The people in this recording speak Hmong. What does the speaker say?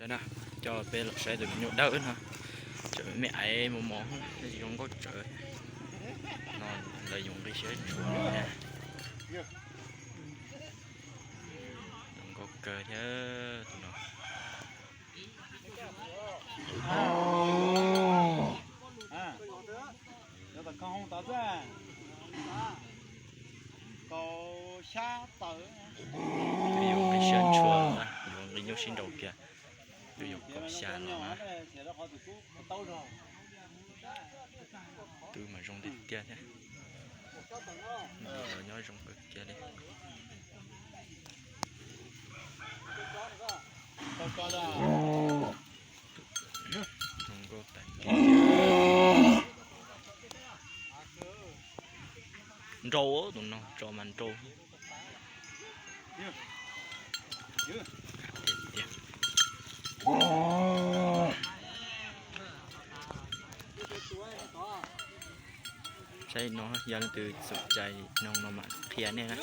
Na, coj peb los saib tus me nyuam dawb no, tseem me me aiv mos mos, zoo nkauj tsawv. No lawv yuav nqi siab tshua no thiab. Zoo nkauj kawg thiab tus no. Twb yuav nqi siab tshua, yuav nqi nyuaj sib nraus kiag. Twb yuav kaum xya no na. Twb mas zoo tiag tiag thiab. Lawv nyob zoo kawg kiag li. Zoo nkauj tas kiag. Nrau tus no, tso mas nrau. Saib no yog leej twg xom cai noog no mam qhia nej na.